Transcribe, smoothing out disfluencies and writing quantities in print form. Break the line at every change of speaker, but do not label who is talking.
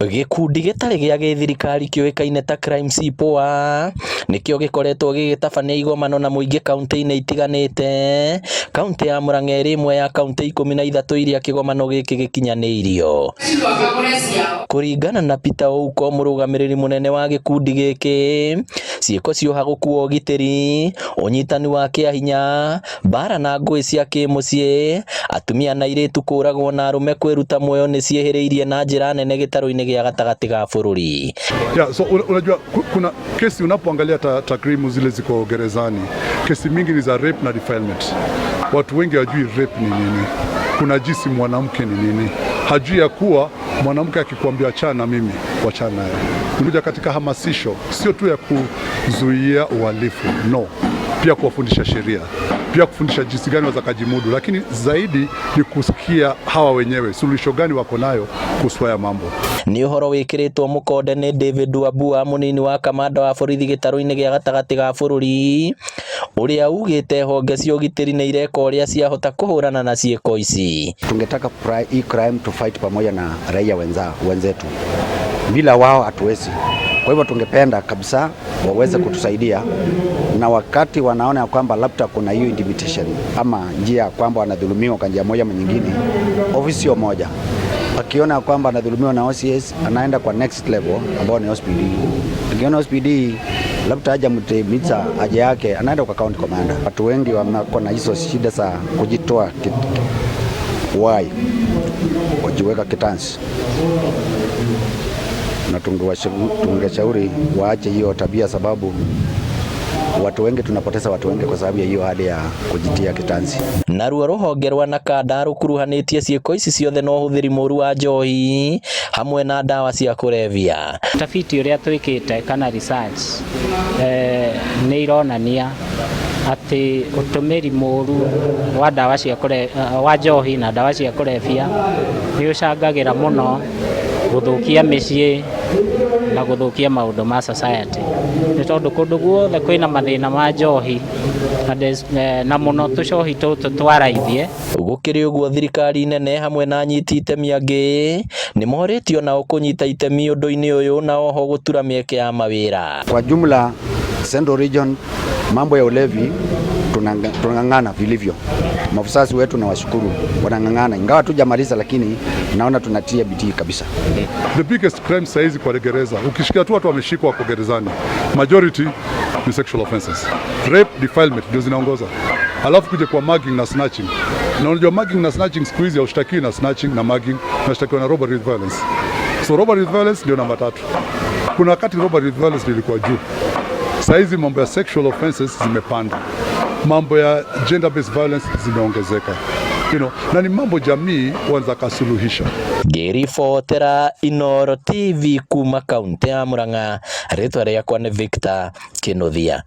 Gĩkundi gĩtarĩ gĩa gĩthirikari kĩũĩkaine ta Crime Si Poa nĩkĩo gĩkoretwo gĩgĩtabania igomano na mũingĩ kaunti-inĩ itiganĩte. Kaunti ya Murang'a ĩrĩ ĩmwe ya kaunti 13 iria kĩgomano gĩkĩ gĩkinyanĩirio. Kũringana na Peter Ouko, mũrũgamĩrĩri mũnene wa gĩkundi gĩkĩ, ciĩko cia ũhagũku wa ũgitĩri, ũnyitani wa kĩahinya, mbara na ngũĩ cia kĩmũciĩ, atumia na airĩtu kũragwo na arũme kwĩruta muoyo nĩ ciĩhĩrĩirie na njĩra nene gĩtarũ-inĩ gĩa gatagatĩ ga bũrũri.
Yeah, so unajua kuna kesi unapoangalia takwimu zile ziko gerezani, kesi mingi ni za rape na defilement. Watu wengi hawajui rape ni nini, kuna jinsi mwanamke ni nini, hajui ya kuwa mwanamke akikwambia achana na mimi, wachana naye. Unakuja katika hamasisho, sio tu ya kuzuia uhalifu, no, pia kuwafundisha sheria, pia kufundisha jinsi gani waweza kujimudu, lakini zaidi ni kusikia hawa wenyewe suluhisho gani wako nayo kuhusu haya mambo.
Nĩ ũhoro wĩkĩrĩtwo mũkonde nĩ David Wambua, mũnini wa kamanda wa borithi gĩtarũ-inĩ gĩa gatagatĩ ga bũrũri, ũrĩa ugĩte honge cia ũgitĩri nĩ ireka ũrĩa ciahota kũhũrana na ciĩko ici.
Tungetaka hii crime to fight pamoja na raia wenzetu, bila wao hatuwezi. Kwa hivyo tungependa kabisa waweze kutusaidia, na wakati wanaona ya kwamba labda kuna hiyo intimidation ama njia ya kwamba wanadhulumiwa kwa njia moja ama nyingine, ofisi sio moja. Akiona kwamba anadhulumiwa na OCS anaenda kwa next level ambao ni OCPD. Akiona OCPD labda hajamtimiza haja yake, anaenda kwa county commander. Watu wengi wamekuwa na hizo shida za kujitoa uhai, wajiweka kitanzi, na tungeshauri waache hiyo tabia, sababu watu wengi tunapoteza watu wengi kwa sababu ya hiyo hali ya kujitia kitanzi.
Naruo rũhonge rwa NACADA rũkuruhanĩtie ciĩko ici ciothe na ũhũthĩri mũru wa njohi hamwe na ndawa cia kũrebia.
Utafiti ũrĩa twĩkĩte kana research nĩ ironania atĩ ũtũmĩri mũru wa ndawa cia wa njohi na ndawa cia kũrebia nĩ ũcangagĩra mũno gũthũkia mĩciĩ na gũthũkia maũndũ ma society, nĩ tondũ kũndũ guothe kwĩna mathĩna ma njohi na mũno tũcohi tũtũ twaraithie.
Gũkĩrĩ ũguo, thirikari nene hamwe na anyiti itemi angĩ nĩ morĩtio nao kũnyita itemi ũndũ-inĩ ũyũ na oho gũtura mĩeke ya mawĩra.
Kwa jumla Central Region, mambo ya ulevi tunang'ang'ana vilivyo. Maafisa wetu na washukuru wanang'ang'ana, ingawa hatujamaliza, lakini naona tunatia bidii kabisa.
The biggest crime saizi kwa gereza, ukishikia tu watu wameshikwa wako gerezani, majority ni sexual offenses, rape, defilement ndio zinaongoza, alafu kuja kwa mugging na snatching. Na unajua mugging na snatching siku hizi haushtakiwi na snatching na mugging, unashtakiwa na robbery with violence. So robbery with violence ndio namba tatu. Kuna wakati robbery with violence ndio ilikuwa juu. Saizi mambo ya sexual offenses zimepanda, mambo ya gender based violence zimeongezeka, na ni mambo jamii wanza kasuluhisha.
Ngĩribotera Inooro TV kuma kaunti ya Murang'a, rĩtwa rĩakwa nĩ Victor Kinuthia.